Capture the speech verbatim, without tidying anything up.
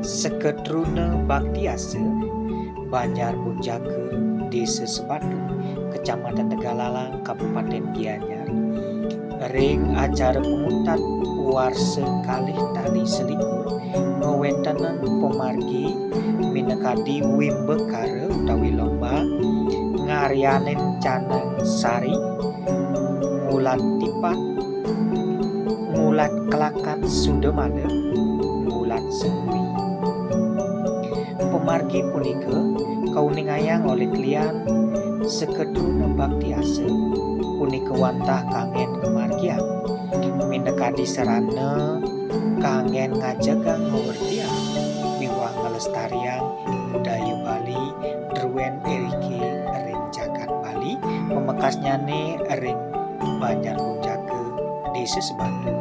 Seketruna bakti asa, Banjar Punjaka, Desa Sebatu, Kecamatan Tegalalang, Kabupaten Gianyar, ring acara penguntat warsa kalih tali selikur, ngawéntenang pamargi minakadi wimbakara utawi lomba ngaryanin canang sari, ngulat tipat, ngulat kelakat sudamana, ngulat seguri. Pamargi punika kauningayang olih kalian seketruna bakti asa punika wantah kanggén ngamargiang minakadi sarana kanggén ngajegang ngawertiang miwah nglestariang budaya Bali druén iriki ring jagat Bali, pamekasnyané ring Banjar Punjaka, Desa Sebatu,